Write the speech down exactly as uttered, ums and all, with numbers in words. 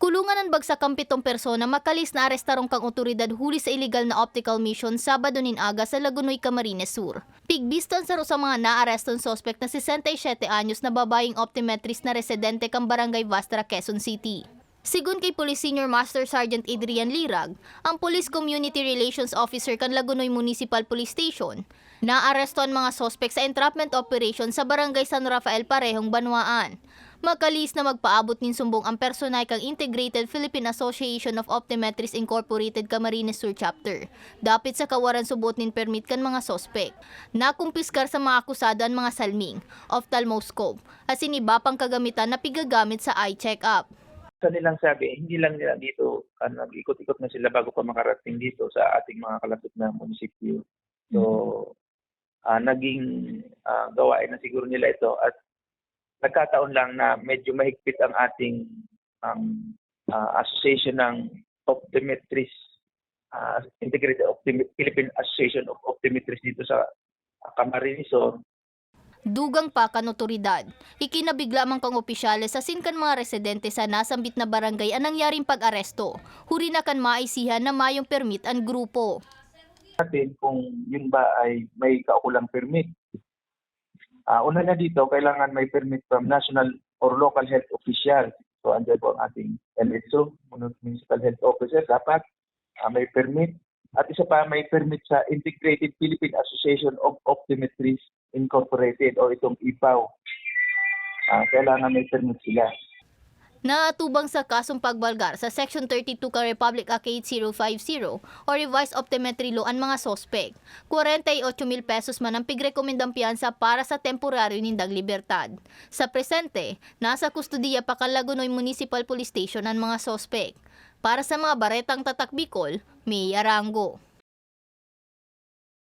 Kulungan an bagsak kan pitong persona, makalis na arestarong kan otoridad huli sa iligal na optical mission Sabado nin aga sa Lagonoy, Camarines Sur. Pigbista an saro sa mga naarestong suspek na sesenta y siyete anyos na babayeng optometrist na residente kan Barangay Vastra, Quezon City. Sigon kay Police Senior Master Sergeant Adrian Lirag, ang Police Community Relations Officer kan Lagonoy Municipal Police Station, naaresto an mga suspek sa entrapment operation sa Barangay San Rafael, parehong banwaan. Makalis na magpaabot nin sumbong ang personahe kan Integrated Philippine Association of Optometrists Incorporated Camarines Sur Chapter, dapit sa kawaran subot nin permit kan mga suspek. Nakumpiskar sa mga akusado an mga salming, ophthalmoscope, asin iba pang kagamitan na pigagamit sa eye check-up. Sa nilang sabi, hindi lang nila dito, ano, nag-ikot-ikot na sila bago pa makarating dito sa ating mga kalapit na munisipyo. So, ah, naging ah, gawain na siguro nila ito at nagkataon lang na medyo mahigpit ang ating ang ah, association ng optometrists, ah, Integrated Optomet- Philippine Association of Optometrists dito sa ah, Camarines Sur. Dugang pa kan otoridad, ikinabigla man kan opisyales asin kan mga residente sa nasambit na barangay an nangyaring pag-aresto, huli na kan maisihan na mayong permit an grupo. Natin kung yun ba ay may kaukulang permit. Ah, una na dito, kailangan may permit from national or local health official. So, andyan po ang ating M S O, Municipal Health Officer, dapat ah, may permit. At isa pa, may permit sa Integrated Philippine Association of Optometrists Incorporated o itong ipaw. Ah, kailangan may permit sila. Naatubang sa kasong pagbalgar sa Section thirty-two kan Republic Act eight zero five zero o Revised Optometry Law an mga suspek. Kwarenta y ocho mil pesos man ang pigrekomendang piyansa para sa temporaryo nindang libertad. Sa presente, nasa kustodiya pa kan Lagonoy Municipal Police Station an mga suspek. Para sa mga baretang Tatak Bicol, May Arango.